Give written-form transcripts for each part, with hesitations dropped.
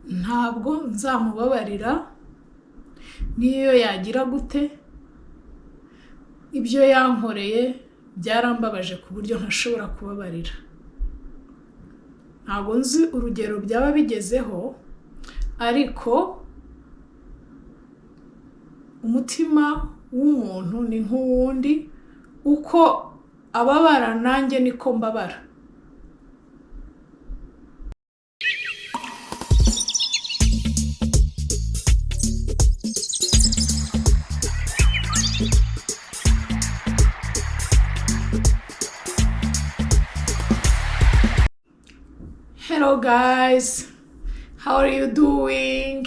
Ntabwo nzamubabarira n'iyo yagira gute. Ibyo yankoreye byarambabaje ku buryo ntashobora kubabarira. Ntabwo nzi urugero byaba bigezeho, ariko umutima w'umuntu ni nk'uwundi, uko ababara nanjye niko mbabara. Hello guys, how are you doing?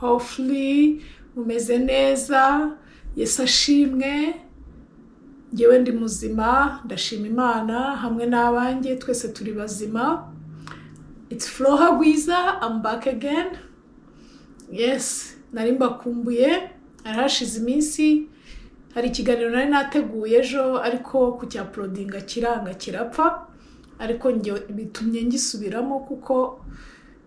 Hopefully mumeze neza. Yesu ashimwe, ngewe ndi muzima, ndashima Imana hamwe n'abanjye twese turi bazima. It's Floha Gwiza, I'm back again. Yes, nari mbakumbuye, hari hashize iminsi. Hari ikiganiro nari nateguye ejo, ariko kucyauploadinga kiranga kirapfa, ariko njye bitumye ngisubiramo, kuko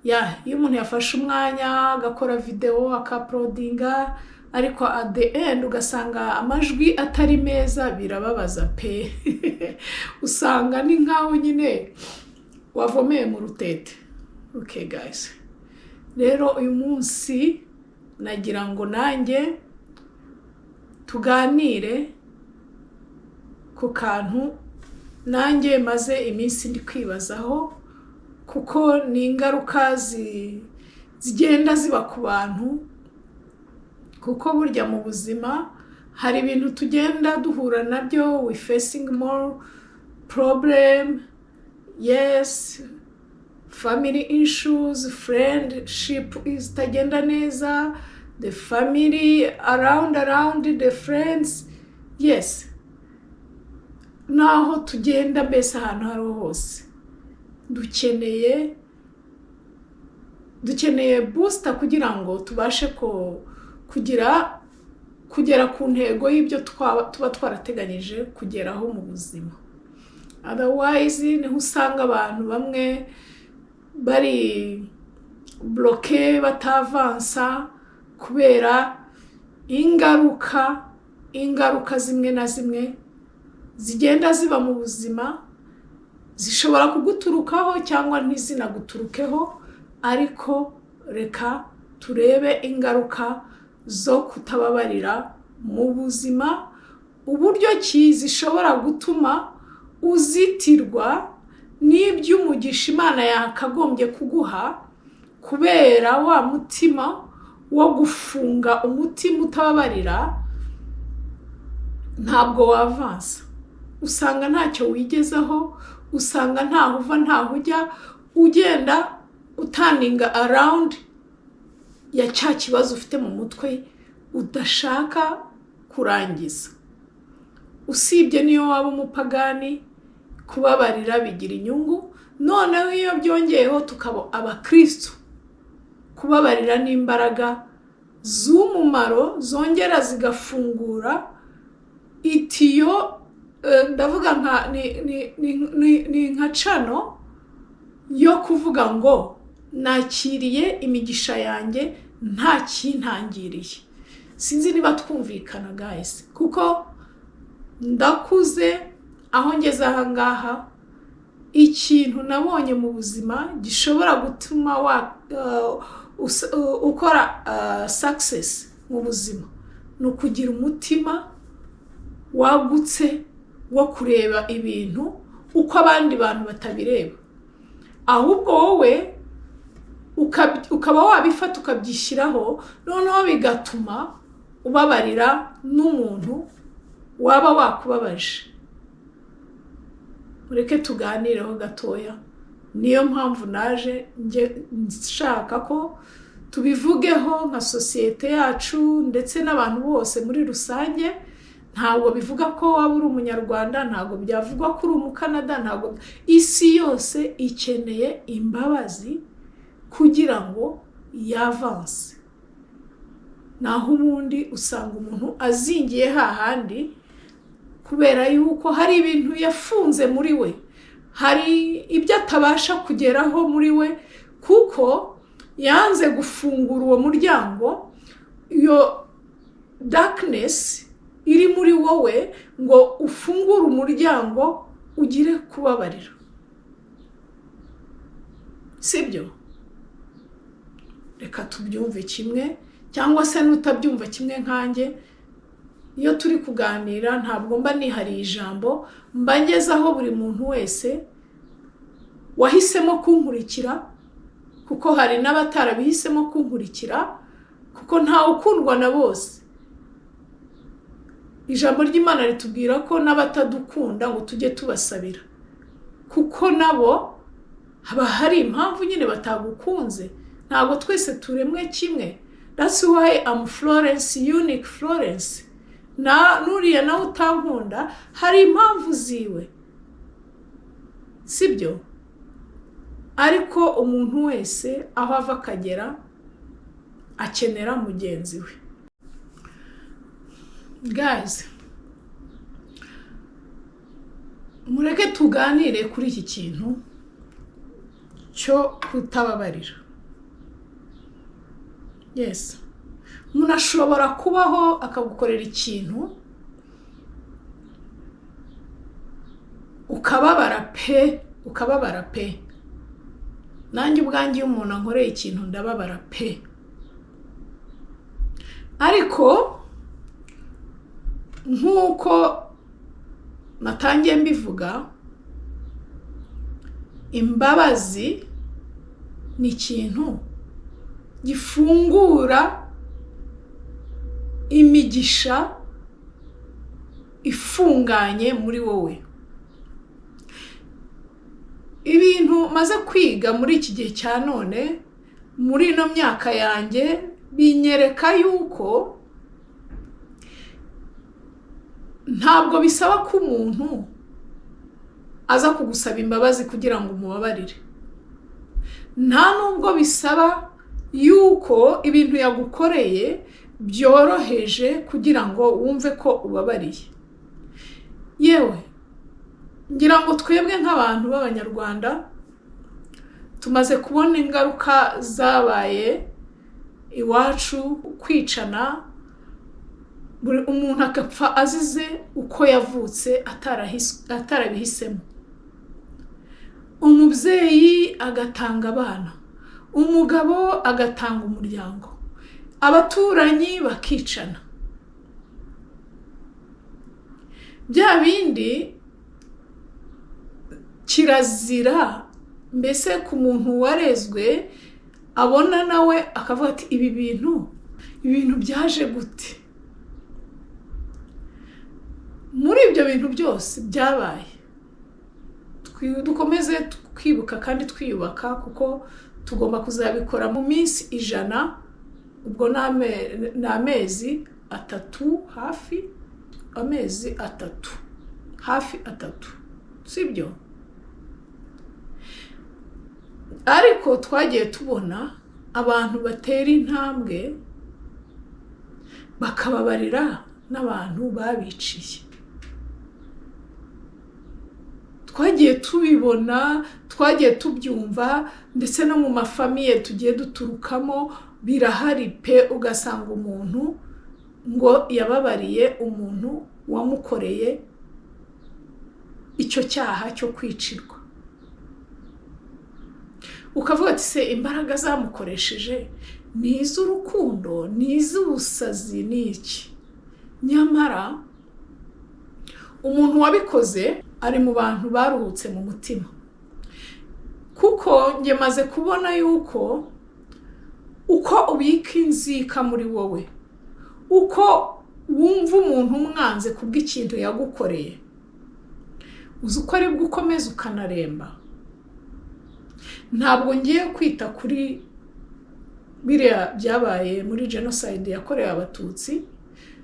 ya iyo umuntu yafashe umwanya agakora videwo, akauploadinga, ariko at the end ugasanga amajwi atari meza, birababaza pe. Usanga ni nkaho nyine wavomeye mu rutete. Okay guys, rero uyu munsi nagira ngo nanjye tuganire ku kantu nanjye maze iminsi ndi kwibazaho, kuko ni ingaruka zigenda ziba ku bantu. Kuko burya mu buzima hari ibintu tugenda duhura nabyo, we facing more problem, yes, family issues, friendship zitagenda neza, the family around the friends, yes, naho tugenda mbese ahantu aho ariho hose dukeneye booster kugira ngo tubashe kugira kugera ku ntego y'ibyo tuba twarateganyije kugeraho mu buzima. Otherwise niho usanga abantu bamwe bari bloqué, batavansa kubera ingaruka zimwe na zimwe zigenda ziba mu buzima. Zishobora kuguturukaho cyangwa ntizinaguturukeho, ariko reka turebe ingaruka zo kutababarira mu buzima, uburyo ki zishobora gutuma uzitirwa n'iby'umugisha Imana yakagombye kuguha, kubera wa mutima wo gufunga umutima utababarira. Ntabwo wavansa, usanga ntacyo wigezaho, usanga ntaho uva ntaho ujya, ugenda uturninga around ya cya kibazo ufite mu mutwe udashaka kurangiza. Usibye niyo waba umupagani, kubabarira bigira inyungu. Noneho iyo byongeyeho tukaba abakirisitu, kubabarira n'imbaraga z'umumaro zongera zigafungura itiyo, ndavuga nka ni nka channel yo kuvuga ngo nakiriye imigisha yanjye nta kintangiriye. Sinzi niba twumvikana guys, kuko ndakuze, aho ngeze aha ngaha, ikintu nabonye mu buzima gishobora gutuma ukora success mu buzima ni ukugira umutima wagutse wo kureba ibintu uko abandi bantu batabireba, ahubwo wowe ukaba wabifata ukabyishyiraho, noneho bigatuma ubabarira n'umuntu waba wakubabaje. Mureke tuganireho gatoya, niyo mpamvu naje nshaka ko tubivugeho nka sosiyete yacu ndetse n'abantu bose muri rusange. Ntabwo bivuga ko waba uri Umunyarwanda, ntabwo byavugwa ko uri Umukanada, ntabwo, isi yose ikeneye imbabazi kugira ngo yavanse. Naho ubundi usanga umuntu azingiye hahandi kubera yuko hari ibintu yafunze muri we, hari ibyo atabasha kugeraho muri we, kuko Yanze gufungura uwo muryango, iyo darkness iri muri wowe, ngo ufungure umuryango ugire kubabarira, sibyo? Reka tubyumve kimwe, cyangwa se n'utabyumva kimwe nkanjye. Iyo turi kuganira ntabwo mba nihariye ijambo, mba ngezaho buri muntu wese wahisemo kunkurikira, kuko hari n'abatarabihisemo kunkurikira, kuko ntawe ukundwa na bose. Ijambo ry'Imana ritubwira ko n'abatadukunda ngo tujye tubasabira, kuko nabo haba hari impamvu nyine batagukunze. Ntabwo twese turemwe kimwe. That's why I'm Florence, unique Florence. Na nuriya nawe utankunda hari impamvu ziwe, sibyo? Ariko umuntu wese aho ava akagera akenera mugenzi we. Guys, mureke tuganire kuri iki kintu cyo kutababarira. Yes, umuntu ashobora kubaho akagukorera ikintu ukababara pe, ukababara pe. Nanjye ubwanjye iyo umuntu ankoreye ikintu ndababara pe. Ariko nk'uko natangiye mbivuga, imbabazi ni ikintu gifungura imigisha ifunganye muri wowe. Ibintu maze kwiga muri iki gihe cya none, muri ino myaka yanjye, binyereka yuko ntabwo bisaba ko umuntu aza kugusaba imbabazi kugira ngo umubabarire. Nta nubwo bisaba yuko ibintu yagukoreye byoroheje kugira ngo wumve ko ubabariye. Yewe, ngira ngo twebwe nk'abantu b'Abanyarwanda tumaze kubona ingaruka zabaye iwacu, kwicana, buri umuntu agapfa azize uko yavutse atarabihisemo, umubyeyi agatanga abana, umugabo agatanga umuryango, abaturanyi bakicana. Bya bindi kirazira mbese ku muntu warezwe abona nawe akavuga ati ibi bintu, ibintu byaje gute? Muri ibyo bintu byose byabaye, dukomeze twibuka kandi twiyubaka, kuko tugomba kuzabikora mu minsi 100. Ubwo ni amezi 3, hafi amezi 3, hafi 3, sibyo? Ariko twagiye tubona abantu batera intambwe bakababarira n'abantu babiciye. Twagiye tubibona, twagiye tubyumva, ndetse no mu mafamiye tugiye duturukamo birahari pe. Ugasanga umuntu ngo yababariye umuntu wamukoreye icyo cyaha cyo kwicirwa, ukavuga ati se imbaraga zamukoresheje ni iz'urukundo, ni iz'ubusazi, ni iki? Nyamara umuntu wabikoze ari mu bantu baruhutse mu mutima, kuko njye maze kubona yuko uko ubika inzika muri wowe, uko wumva umuntu umwanze kubw'ikintu yagukoreye, uzi uko aribwo ukomeza ukanaremba. Ntabwo ngiye kwita kuri biriya byabaye muri jenoside yakorewe Abatutsi,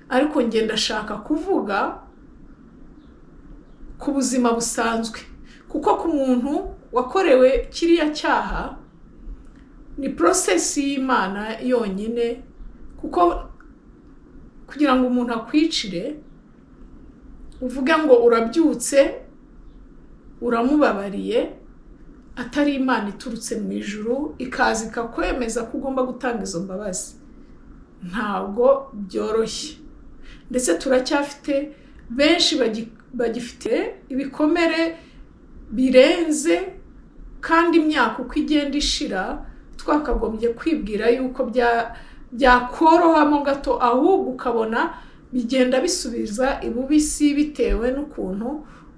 ariko njye ndashaka kuvuga ku buzima busanzwe, kuko ku muntu wakorewe kiriya cyaha ni process y'Imana yonyine, kuko kugira ngo umuntu akwicire uvuge ngo urabyutse uramubabariye, Atari Imana iturutse mu ijuru ikaza ikakwemeza ko ugomba gutanga izo mbabazi, ntabwo byoroshye. Ndetse turacyafite benshi bagifite ibikomere birenze, kandi imyaka uko igenda ishira twakagombye kwibwira yuko byakorohamo gato, ahubwo ukabona bigenda bisubiza ibubisi bitewe n'ukuntu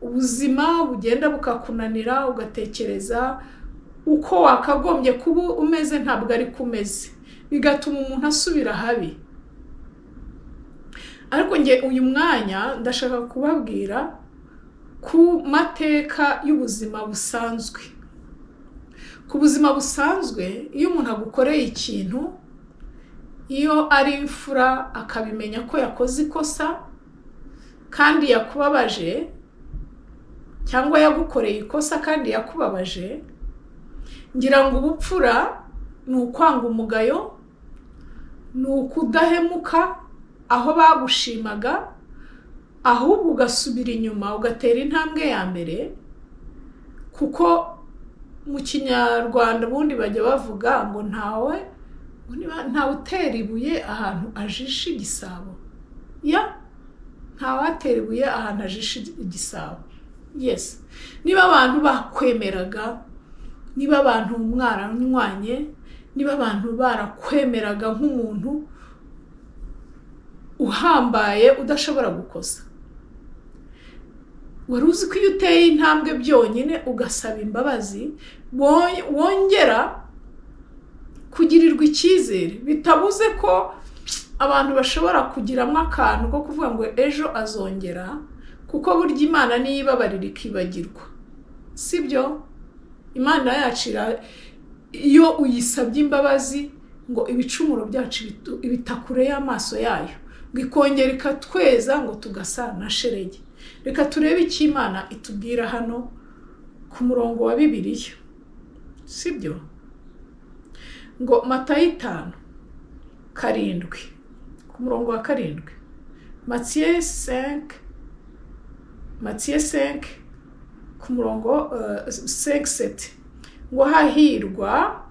ubuzima bugenda bukakunanira, ugatekereza uko wakagombye kuba umeze ntabwo ari ko umeze, bigatuma umuntu asubira habi. Ariko nge uyu mwanya ndashaka kubabwira ku mateka y'ubuzima busanzwe. Ku buzima busanzwe, iyo umuntu agukoreye ikintu, iyo ari imfura akabimenya ko yakoze ikosa kandi yakubabaje, cyangwa yagukoreye ikosa kandi yakubabaje, ngira ngo ubupfura ni ukwanga umugayo, ni ukudahemuka aho bagushimaga, ahubwo ugasubira inyuma ugatera intambwe ya mbere. Kuko mu Kinyarwanda ubundi bajya bavuga ngo ntawe utera ibuye ahantu ajisha igisabo. Ya, ntawatera ibuye ahantu ajisha igisabo. Yes, niba abantu bakwemeraga, niba abantu mwaranywanye, niba abantu barakwemeraga nk'umuntu uhambaye udashobora gukosa, wari uzi ko iyo uteye intambwe byonyine ugasaba imbabazi wongera kugirirwa icyizere. Bitabuze ko abantu bashobora kugiramo akantu ko kuvuga ngo ejo azongera, kuko burya Imana niyo ibabarira ikibagirwa, sibyo? Imana yacu iyo uyisabye imbabazi ngo ibicumuro byacu ibitakure y'amaso yayo, ngo ikongera ikatweza ngo tugasa na sheregi. Reka turebe icyo Imana itubwira hano ku murongo wa Bibiliya, sibyo? Ngo Matayo 5:7, ku murongo wa 7, Matthieu 5, Matthieu 5 ku murongo 5:7, ngo hahirwa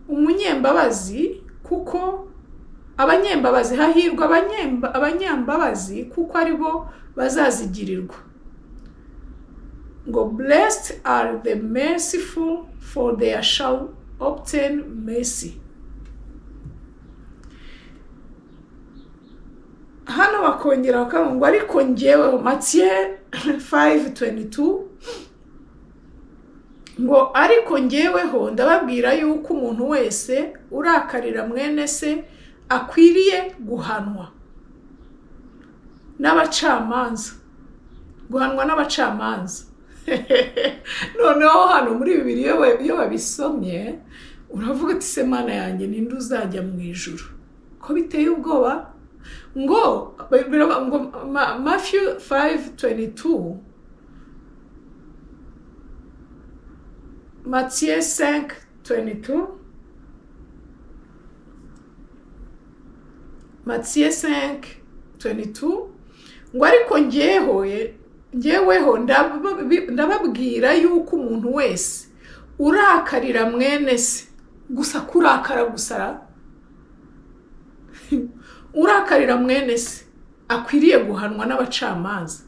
umunyembabazi kuko abanyembabazi, hahirwa abanyembabazi kuko aribo bazazigirirwa. Ngo blessed are the merciful, for they shall obtain mercy. Hano bakongera bakavuga ngo ariko njyewe, Matthieu 5:22, ngo ariko njyeweho ndababwira yuko umuntu wese urakarira mwene se akwiriye guhanwa n'abacamanza, guhanwa n'abacamanza. Noneho hano muri Bibiliya iyo babisomye uravuga uti se Mana yanjye, ninde uzajya mu ijuru? Ko biteye ubwoba. Ngo Matthew 5:22, Matthieu 5:22, Matthieu 5:22, ngo ariko njyeweho ndababwira yuko umuntu wese urakarira mwene se, gusa kurakara gusara, urakarira mwene se akwiriye guhanwa n'abacamanza.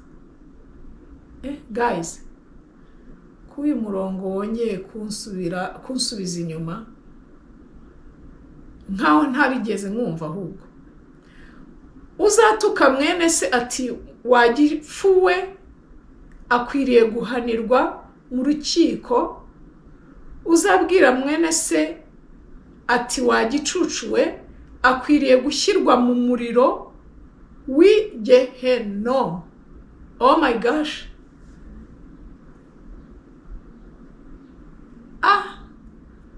Guys, ko uyu murongo wongeye kunsubiza inyuma nkaho ntarigeze nkumva. Ahubwo uzatuka mwene se ati wagipfuwe akwiriye guhanirwa mu rukiko, uzabwira mwene se ati wagicucuwe akwiriye gushyirwa mu muriro w'igehenomu. Oh my gosh. Ah,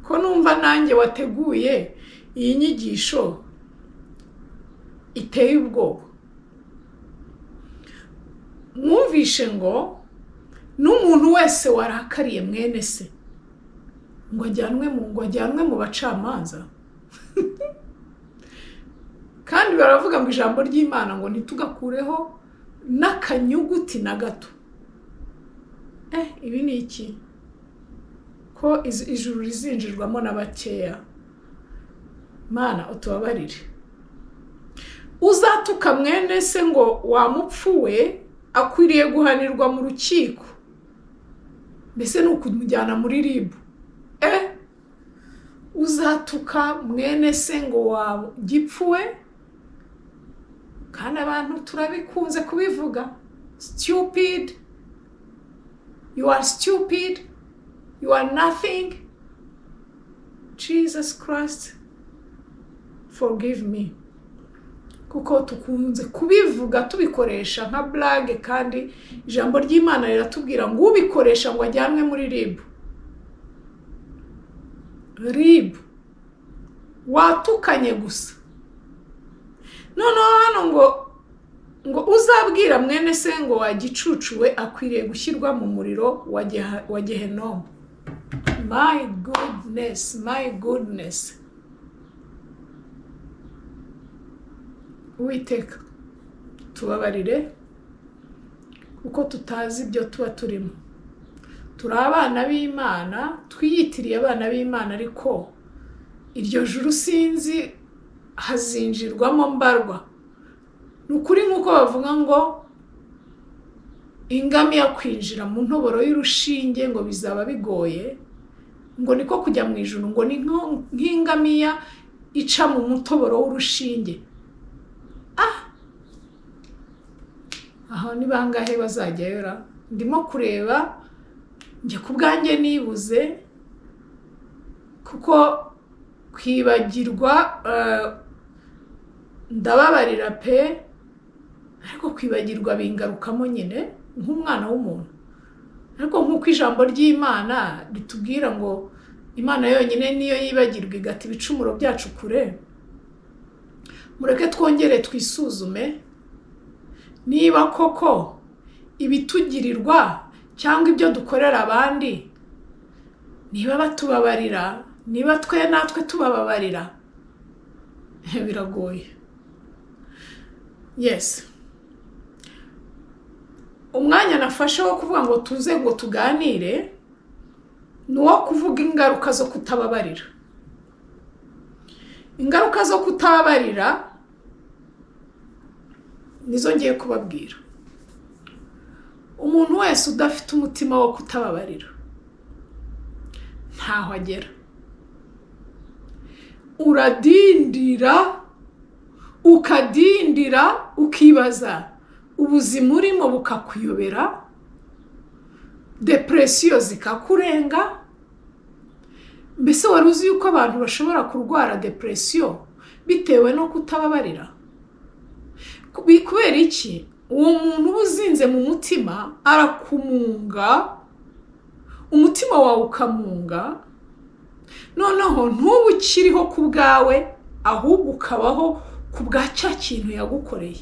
ko numva nanjye wateguye iyi nyigisho iteye ubwoba. Mwumvishe ngo n'umuntu wese warakariye mwene se ngo ajyanwe mu bacamanza. Kandi baravuga ngo ijambo ry'Imana ngo ntitugakureho n'akanyuguti na gato. Ibi ni iki? Ko ijuru rizinjirwamo na bakeya. Mana, utubabarire. Uzatuka mwene se ngo "Wa mupfu we" akwiriye guhanirwa mu rukiko, mbese ni ukumujyana muri RIB. Uzatuka mwene se ngo "Wa gipfu we", kandi abantu turabikunze kubivuga, "Stupid, you are stupid, you are nothing." Jesus Christ, forgive me, kuko tukunze kubivuga tubikoresha nka blague, kandi ijambo ry'Imana riratubwira ngo ubikoresha ngo ajyanwe muri RIB. RIB watukanye gusa. Noneho hano ngo uzabwira mwene se ngo "Wa gicucu we" akwiriye gushyirwa mu muriro wa Gehenomu. My goodness, my goodness! Uwiteka, tubabarire, kuko tutazi ibyo tuba turimo. Turi abana b'Imana, twiyitiriye abana b'Imana, ariko iryo juru sinzi hazinjirwamo mbarwa. Ni ukuri, nk'uko bavuga ngo ingamiya kwinjira mu ntoboro y'urushinge ngo bizaba bigoye, ngo niko kujya mu ijuru ngo ni nk'ingamiya ica mu mutoboro w'urushinge. Ah, aho ni bangahe bazajyayo ra? Ndimo kureba njye ku bwanjye nibuze, kuko kwibagirwa, ndababarira pe, ariko kwibagirwa bingarukamo nyine nk'umwana w'umuntu. Ariko nk'uko ijambo ry'Imana ritubwira ngo Imana yonyine niyo yibagirwa igata ibicumuro byacu kure, mureke twongere twisuzume niba koko ibitugirirwa cyangwa ibyo dukorera abandi, niba batubabarira, niba twe natwe tubababarira. Biragoye. Yes, umwanya nafashe wo kuvuga ngo tuze ngo tuganire ni uwo kuvuga ingaruka zo kutababarira. Ingaruka zo kutababarira nizo ngiye kubabwira. Umuntu wese udafite umutima wo kutababarira ntaho agera. Uradindira, ukadindira, ukibaza ubuzima urimo bukakuyobera, depression zikakurenga. Mbese wari uzi yuko abantu bashobora kurwara depression bitewe no kutababarira? Kubera iki? Uwo muntu uba uzinze mu mutima arakumunga, umutima wawe ukamunga, noneho ntube ukiriho ku bwawe, ahubwo ukabaho ku bwa cya kintu yagukoreye.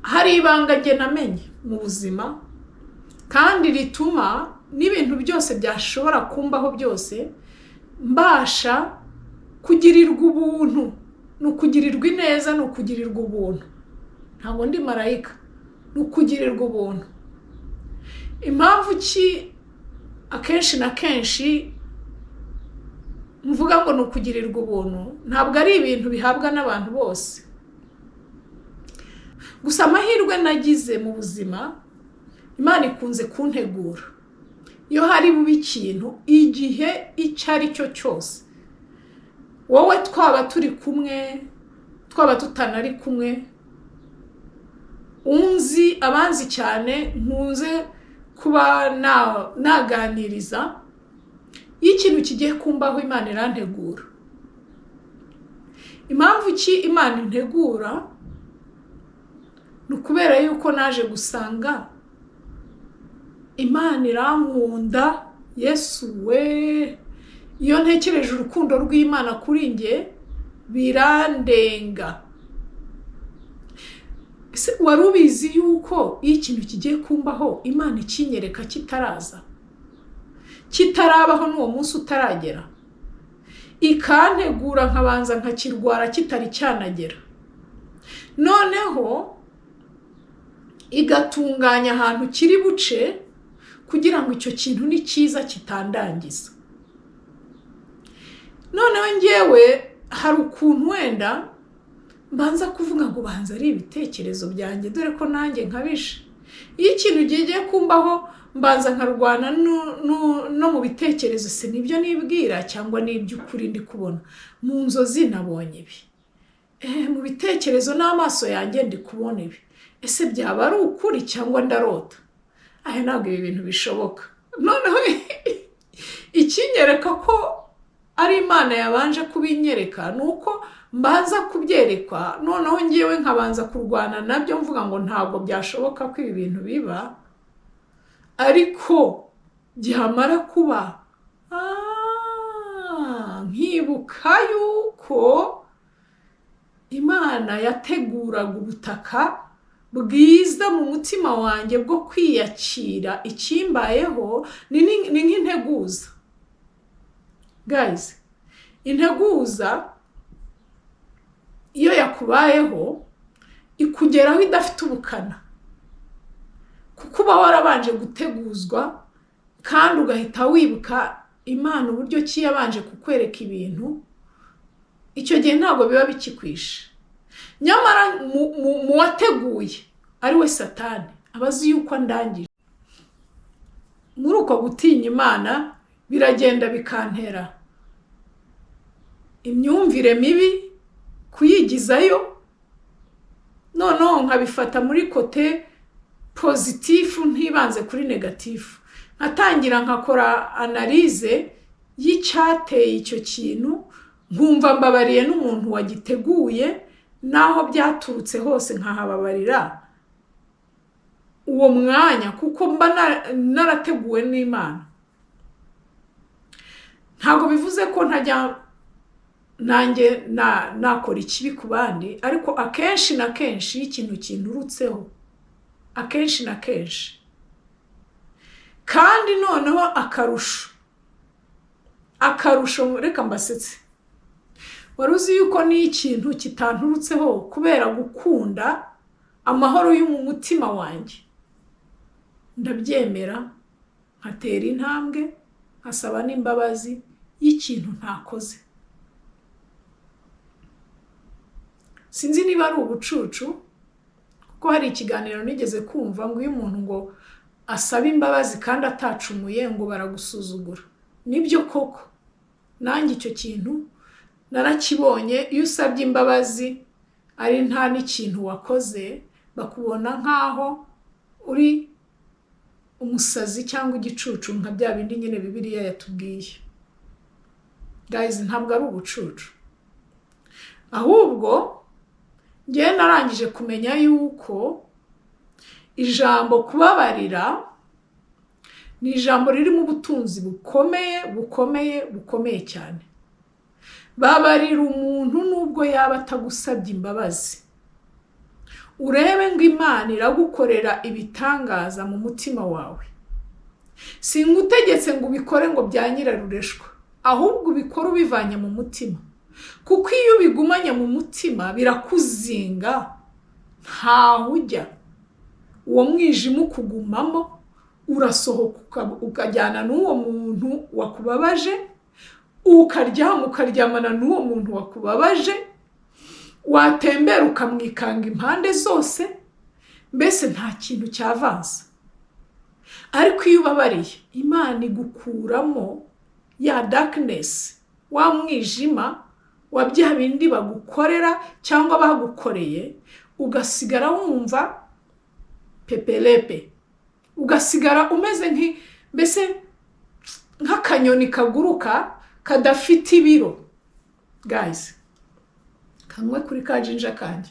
Hari ibanga njye namenye mu buzima kandi rituma n'ibintu byose byashobora kumbaho byose mbasha kugirirwa ubuntu. Ni ukugirirwa ineza, ni ukugirirwa ubuntu. Ntabwo ndi marayika, ni ukugirirwa ubuntu. Impamvu ki akenshi na kenshi mvuga ngo ni ukugirirwa ubuntu? Ntabwo ari ibintu bihabwa n'abantu bose. Gusa amahirwe nagize mu buzima, Imana ikunze kuntegura iyo hari bube ikintu igihe icyo ari cyo cyose. Wowe twaba turi kumwe, twaba tutanari kumwe, unzi, abanzi cyane nkunze kuba naganiriza, iyo ikintu kigiye kumbaho Imana irantegura. Impamvu ki Imana integura? Ni ukubera yuko naje gusanga Imana irankunda. Yesu we, iyo ntekereje urukundo rw'Imana kuri njye birandenga. Ese wari ubizi yuko iyo ikintu kigiye kumbaho Imana ikinyereka kitaraza, kitarabaho, n'uwo munsi utaragera, ikantegura nkabanza nkakirwara kitari cyanagera, noneho igatunganya ahantu kiri buce? Kugira ngo icyo kintu ni cyiza kitandangiza. Noneho ngewe hari ukuntu wenda mbanza kuvuga ngo banza ari ibitekerezo byanjye, dore ko nanjye nkabije. Iyo ikintu kigiye kumbaho, mbanza nkarwana no mu bitekerezo: si nibyo nibwira cyangwa n'iby'ukuri ndi kubona mu nzozi? Nabonye ibi, mu bitekerezo n'amaso yanjye ndi kubona ibi. Ese byaba ari ukuri cyangwa ndarota? Aya, ntabwo ibi bintu bishoboka. Noneho ikinyereka ko ari Imana yabanje kubinyereka ni uko mbanza kubyerekwa, noneho ngewe nkabanza kurwana nabyo, mvuga ngo ntabwo byashoboka ko ibi bintu biba. Ariko byamara kuba, nkibuka yuko Imana yateguraga ubutaka bwiza mu mutima wanjye bwo kwiyakira ikimbayeho. Ni nk'integuza, guys. Integuza iyo yakubayeho ikugeraho idafite ubukana, kuko uba warabanje guteguzwa kandi ugahita wibuka Imana uburyo ki yabanje kukwereka ibintu. Icyo gihe ntabwo biba bikikwishe. Nyamara mu wateguye, ari we Satani, aba azi yuko andangije. Muri uko gutinya Imana biragenda bikantera imyumvire mibi kuyigizayo, noneho nkabifata muri côté positif, ntibanze kuri négatif, nkatangira nkakora analyse y'icyateye icyo kintu, nkumva mbabariye n'umuntu wagiteguye, n'aho byaturutse hose nkahababarira uwo mwanya, kuko mba narateguwe n'Imana. Ntabwo bivuze ko ntajya nanjye nakora ikibi ku bandi, ariko akenshi na kenshi iyo ikintu kinturutseho, akenshi na kenshi, kandi noneho akarusho, reka mbasetse. Wari uzi yuko n'iyo ikintu kitanturutseho, kubera gukunda amahoro yo mu mutima wanjye, ndabyemera, nkatera intambwe, nkasaba n'imbabazi y'ikintu ntakoze? Sinzi niba ari ubucucu, kuko hari ikiganiro nigeze kumva ngo iyo umuntu ngo asaba imbabazi kandi atacumuye, ngo baragusuzugura. Nibyo koko, nanjye icyo kintu narakibonye. Iyo usabye imbabazi ari nta n'ikintu wakoze, bakubona nk'aho uri umusazi cyangwa igicucu, nka bya bindi nyine Bibiliya yatubwiye. Guys, ntabwo ari ubucucu, ahubwo ngewe narangije kumenya yuko ijambo kubabarira ni ijambo ririmo ubutunzi bukomeye, bukomeye, bukomeye cyane. Babarira umuntu nubwo yaba atagusabye imbabazi, urebe ngo Imana iragukorera ibitangaza mu mutima wawe. Singutegetse ngo ubikore ngo bya nyirarureshwa, ahubwo ubikore ubivanye mu mutima, kuko iyo ubigumanye mu mutima birakuzinga, ntaho ujya. Uwo mwijima ukugumamo, urasohoka ukajyana n'uwo muntu wakubabaje, ukaryama ukaryamana n'uwo muntu wakubabaje, watembera ukamwikanga impande zose, mbese nta kintu cyavansa. Ariko iyo ubabariye, Imana igukuramo ya darkness, wa mwijima wa bya bindi bagukorera cyangwa bagukoreye, ugasigara wumva peperepe, ugasigara umeze mbese nk'akanyoni kaguruka kadafite ibiro. Guys, kamwe kuri ka ginger kanjye.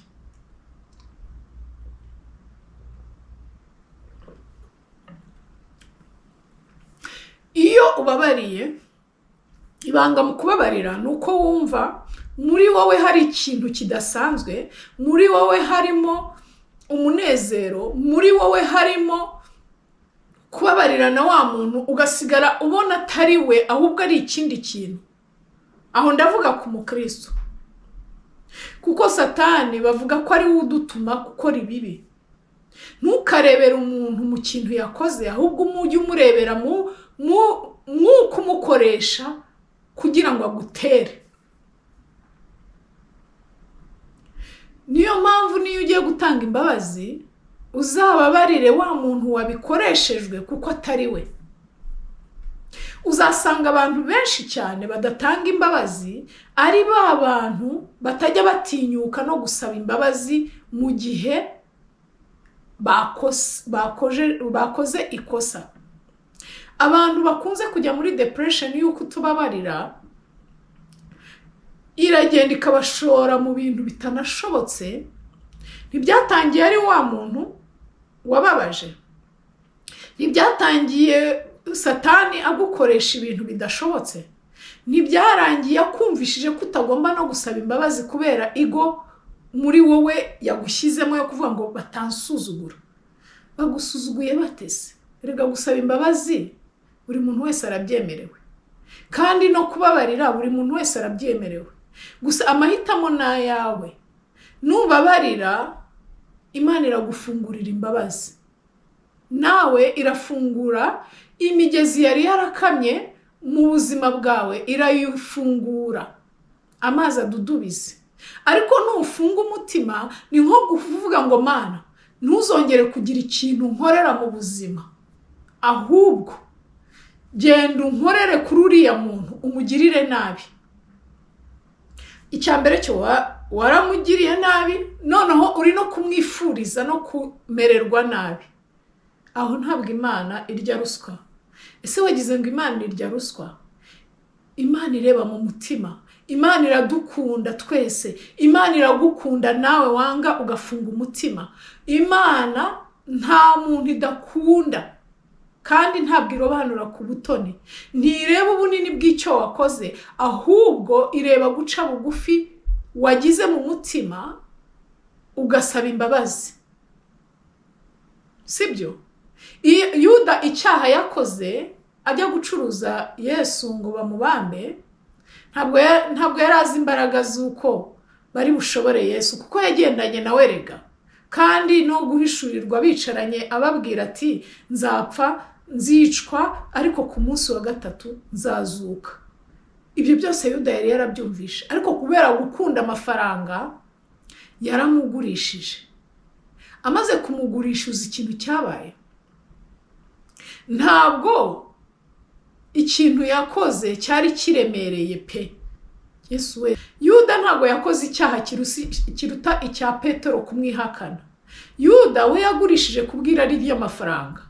Iyo ubabariye, ibanga mu kubabarira ni uko wumva muri wowe hari ikintu kidasanzwe, muri wowe harimo umunezero, muri wowe harimo kubabarira na wa muntu, ugasigara ubona atari we, ahubwo ari ikindi kintu. Aho ndavuga ku mukristo, kuko Satani bavuga ko ari we udutuma gukora ibibi. Ntukarebere umuntu mu kintu yakoze, ahubwo ujye umurebera mu mwuka umukoresha kugira ngo agutere. Niyo mpamvu niyo ugiye gutanga imbabazi uzababarire wa muntu wabikoreshejwe kuko atari we. Uzasanga abantu benshi cyane badatanga imbabazi ari ba bantu batajya batinyuka no gusaba imbabazi mu gihe bakoze ikosa. Abantu bakunze kujya muri depression y'uko utubabarira iragenda ikabashora mu bintu bitanashobotse. Ntibyatangiye ari wa muntu wababaje, ntibyatangiye Satani agukoresha ibintu bidashobotse, ntibyarangiye akumvishije ko utagomba no gusaba imbabazi kubera ego muri wowe yagushyizemo yo kuvuga ngo batansuzugura. Bagusuzuguye batese? Erega gusaba imbabazi buri muntu wese arabyemerewe, kandi no kubabarira buri muntu wese arabyemerewe. Gusa amahitamo ni ayawe. Nubabarira, Imana iragufungurira imbabazi, nawe irafungura imigezi yari yarakamye mu buzima bwawe, irayifungura amazi adudubize. Ariko nufunga umutima ni nko kuvuga ngo Mana, ntuzongere kugira ikintu nkorera mu buzima, ahubwo genda unkorere kuri uriya muntu umugirire nabi. Icya mbere cyo waramugiriye nabi, noneho uri no kumwifuriza no kumererwa nabi. Aho ntabwo Imana irya ruswa. Ese wagize ngo Imana irya ruswa? Imana ireba mu mutima. Imana iradukunda twese. Imana iragukunda nawe wanga ugafunga umutima. Imana nta muntu idakunda, kandi ntabwo irobanura ku butoni. Ntireba ubunini bw'icyo wakoze, ahubwo ireba guca bugufi wagize mu mutima ugasaba imbabazi. Sibyo? Yuda icyaha yakoze ajya gucuruza Yesu ngo bamubambe, ntabwo yari azi imbaraga z'uko bari bushobore Yesu, kuko yagendanye nawe rega, kandi no guhishurirwa bicaranye ababwira ati nzapfa nzicwa, ariko ku munsi wa gatatu nzazuka. Ibyo byose Yuda yari yarabyumvishe, ariko kubera gukunda amafaranga yaramugurishije. Amaze kumugurisha, uzi ikintu cyabaye? Ntabwo ikintu yakoze cyari kiremereye pe. Yesu we, Yuda ntabwo yakoze icyaha kiruta icya Petero kumwihakana. Yuda we yagurishije kubwira ry'amafaranga,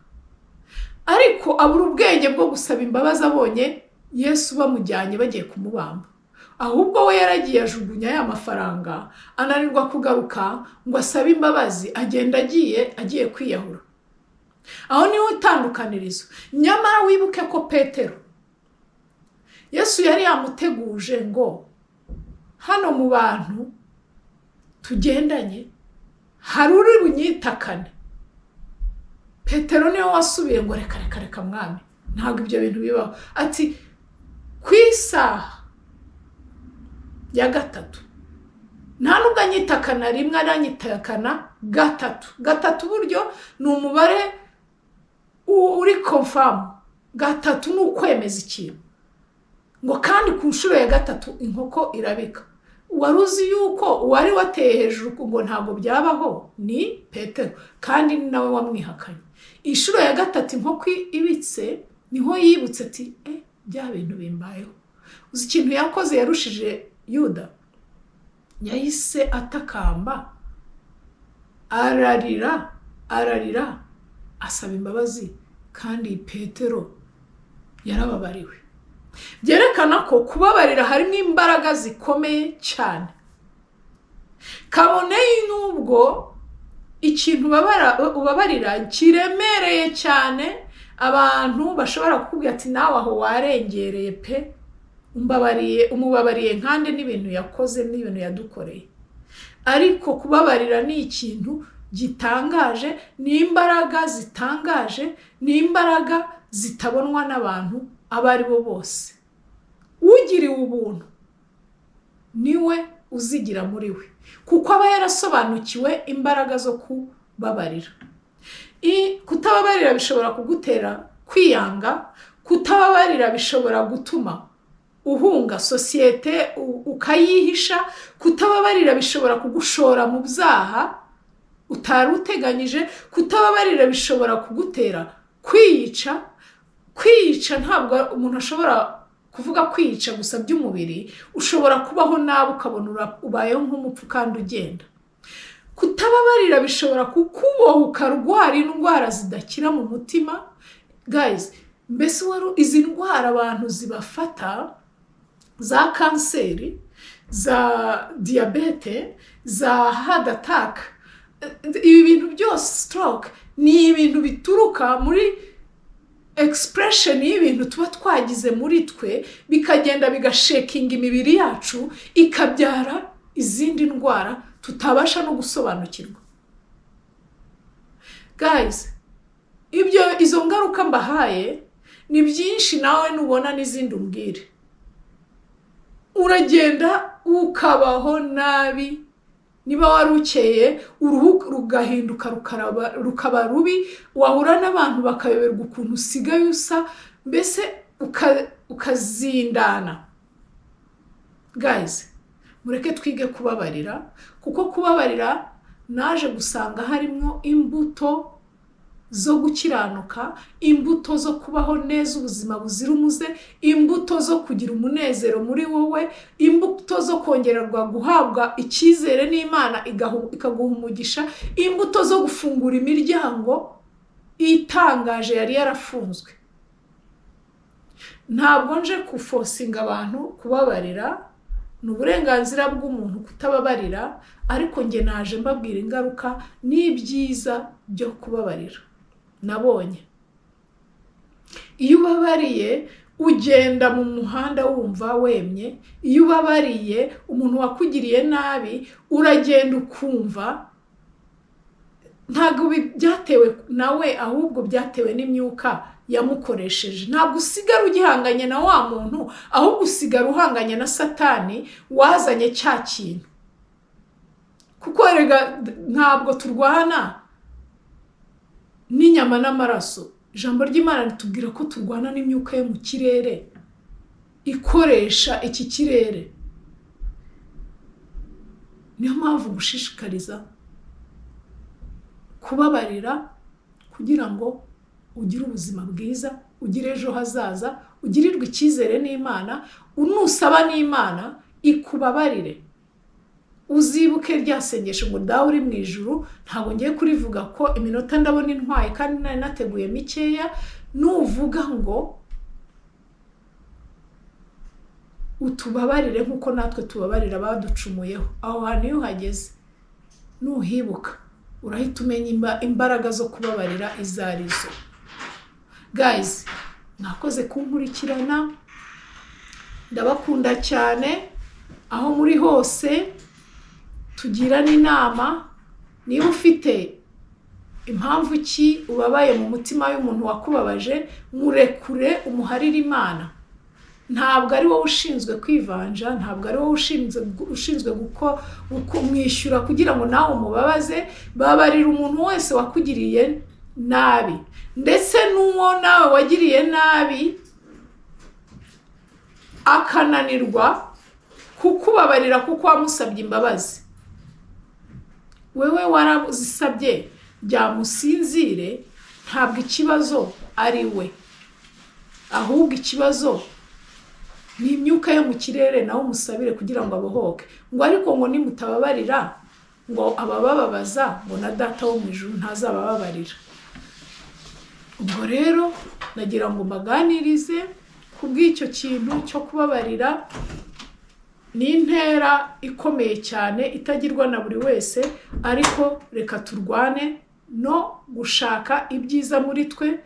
ariko abura ubwenge bwo gusaba imbabazi abonye Yesu bamujyanye bagiye kumubamba. Ahubwo we yaragiye ajugunya ya mafaranga, ananirwa kugaruka ngo asabe imbabazi, agenda agiye kwiyahura. Aho niho itandukanirizo. Nyamara wibuke ko Petero Yesu yari yamuteguje ngo hano mu bantu tugendanye hari uri bunyitakane. Petero niwe wasubiye ngo reka reka reka mwami, ntabwo ibyo bintu bibaho. Ati ku isaha ya gatatu, nta nubwo anyitakana rimwe, aranyitakana gatatu. Gatatu buryo ni umubare uri confirm. Gatatu ni ukwemeza ikintu. Ngo kandi ku nshuro ya gatatu inkoko irabika. Wari uzi yuko uwari wateye hejuru ngo ntabwo byabaho ni Petero, kandi ni nawe wamwihakanye. Inshuro ya gatatu inkoko ibitse niho yibutse ati bya bintu bimbayeho. Uzi ikintu yakoze yarushije Yuda? Yahise atakamba, ararira, ararira, asaba imbabazi, kandi Petero yarababariwe. Byerekana ko kubabarira harimo imbaraga zikomeye cyane. Kabone n'ubwo ikintu ubabarira kiremereye cyane, abantu bashobora kukubwira ati nawe aho warengereye pe, umubabariye nkande n'ibintu yakoze n'ibintu yadukoreye. Ariko kubabarira ni ikintu gitangaje, ni imbaraga zitangaje, ni imbaraga zitabonwa n'abantu abo ari bo bose. Ugiriwe ubuntu niwe uzigira muri we, kuko aba yarasobanukiwe imbaraga zo kubabarira. Kutababarira bishobora kugutera kwiyanga. Kutababarira bishobora gutuma uhunga sosiyete, ukayihisha. Kutababarira bishobora kugushora mu byaha utari uteganyije. Kutababarira bishobora kugutera kwiyica. Kwiyica, ntabwo umuntu ashobora kuvuga kwiyica gusa by'umubiri. Ushobora kubaho nabi, ukabona ubayeho nk'umupfu kandi ugenda. Kutababarira bishobora kukuboha, ukarwara indwara zidakira mu mutima. Guys, mbese wari izi ndwara abantu zibafata, za kanseri, za diyabete, za heart attack, ibi bintu byose, stroke, ni ibintu bituruka muri expression y'ibintu tuba twagize muri twe, bikagenda bigashakinga imibiri yacu, ikabyara izindi ndwara tutabasha no gusobanukirwa. Guys, ibyo, izo ngaruka mbahaye ni byinshi, nawe nubona n'izindi umbwire. Uragenda ukabaho nabi. Niba wari ukeye, uruhu rugahinduka rukaba rubi, wahura n'abantu bakayoberwa ukuntu usigaye usa, mbese ukazindana. Guys, mureke twige kubabarira, kuko kubabarira naje gusanga harimo imbuto zo gukiranuka, imbuto zo kubaho neza ubuzima buzira umuze, imbuto zo kugira umunezero muri wowe, imbuto zo kongererwa guhabwa icyizere n'Imana ikaguha umugisha, imbuto zo gufungura imiryango itangaje yari yarafunzwe. Ntabwo nje kuforcinga abantu kubabarira, ni uburenganzira bw'umuntu kutababarira, ariko njye naje mbabwira ingaruka n'ibyiza byo kubabarira. Nabonye iyo ubabariye ugenda mu muhanda wumva wemye. Iyo ubabariye umuntu wakugiriye nabi, uragenda ukumva ntabwo byatewe nawe, ahubwo byatewe n'imyuka yamukoresheje. Ntabwo usigara ugihanganye na wa muntu, ahubwo usigara uhanganye na Satani wazanye cya kintu. Kuko erega ntabwo turwana n'inyama n'amaraso. Ijambo ry'Imana ritubwira ko turwana n'imyuka yo mu kirere ikoresha iki kirere. Niyo mpamvu gushishikariza kubabarira, kugira ngo ugire ubuzima bwiza, ugire ejo hazaza, ugirirwe icyizere n'Imana. Nusaba n'Imana ikubabarire, uzibuke rya sengesho ngo "Dawe uri mu ijuru". Ntabwo ngiye kurivuga ko iminota ndabona intwaye kandi nari nateguye mikeya. Nuvuga ngo "Utubabarire nk'uko natwe tubabarira abaducumuyeho", aho hantu iyo uhageze, nuhibuka, urahita umenya imbaraga zo kubabarira izo ari zo. Guys, mwakoze kunkurikirana, ndabakunda cyane aho muri hose. Tugirane inama. Niba ufite impamvu ki ubabaye mu mutima y'umuntu wakubabaje, murekure, umuharire Imana. Ntabwo ari wowe ushinzwe kwivanja, ntabwo ari wowe ushinzwe kumwishyura kugira ngo nawe umubabaze. Babarira umuntu wese wakugiriye nabi, ndetse n'uwo nawe wagiriye nabi akananirwa kukubabarira kuko wamusabye imbabazi. Wewe warazisabye, byamusinzire. Ntabwo ikibazo ari we, ahubwo ikibazo ni imyuka yo mu kirere. Nawe umusabire kugira ngo abohoke. Ngo ariko ngo nimutababarira ngo ababababaza, ngo na Data wo mu ijuru ntazabababarira. Ubwo rero nagira ngo mbaganirize ku bw'icyo kintu cyo kubabarira. Ni intera ikomeye cyane itagirwa na buri wese, ariko reka turwane no gushaka ibyiza muri twe,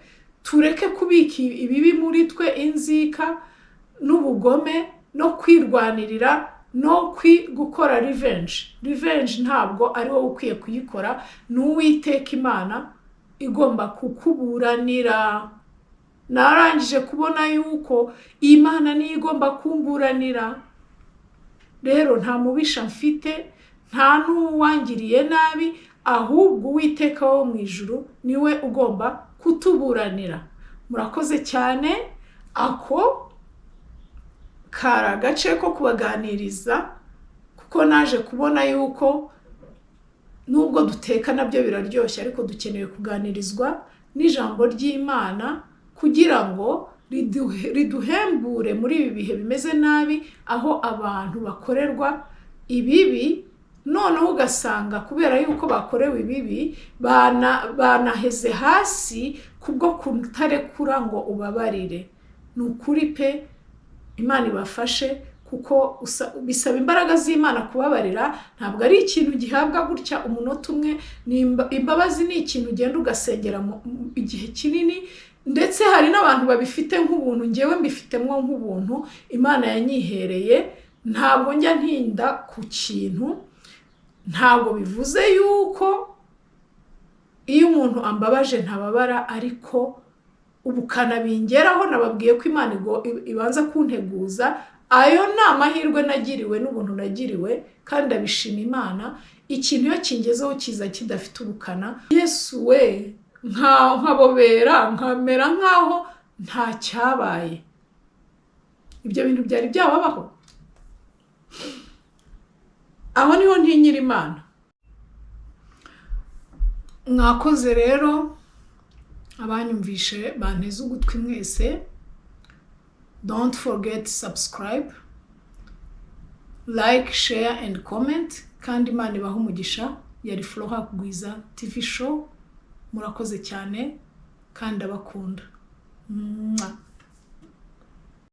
tureke kubika ibibi muri twe, inzika n'ubugome no kwirwanirira no gukora revenge. Revenge ntabwo ari wowe ukwiye kuyikora, ni Uwiteka Imana igomba kukuburanira. Narangije kubona yuko Imana niyo igomba kumburanira. Rero nta mubisha mfite, nta n'uwangiriye nabi. Ahubwo Uwiteka wo mu ijuru niwe ugomba kutuburanira. Murakoze cyane. Ako kari agace ko kubaganiriza, kuko naje kubona yuko nubwo duteka nabyo biraryoshye, ariko dukeneye kuganirizwa n'ijambo ry'Imana kugira ngo riduhembure muri ibi bihe bimeze nabi, aho abantu bakorerwa ibibi, noneho ugasanga kubera yuko bakorewe ibibi banaheze hasi kubwo kutarekura ngo ubabarire. Ni ukuri pe, Imana ibafashe, kuko bisaba imbaraga z'Imana kubabarira. Ntabwo ari ikintu gihabwa gutya umunota umwe. Imbabazi ni ikintu ugenda ugasengera igihe kinini, ndetse hari n'abantu babifite nk'ubuntu. Ngewe mbifitemo nk'ubuntu Imana yanyihereye. Ntabwo njya ntinda ku kintu. Ntabwo bivuze yuko iyo umuntu ambabaje ntababara, ariko ubukana bingeraho, nababwiye ko Imana ibanza kunteguza. Ayo ni amahirwe nagiriwe n'ubuntu nagiriwe, kandi ndabishima Imana. Ikintu iyo kingezeho kiza kidafite ubukana, Yesu we, nkabobera, nkamera nk'aho nta cyabaye. Ibyo bintu byari byababaho? Aho niho ntinyira Imana. Mwakoze rero abanyumvishe, banteze ugutwi mwese. Don't forget subscribe, like, share and comment, kandi Imana ibahe umugisha. Yari Flora Kugwiza TV Show. Murakoze cyane kandi ndabakunda. Mwah.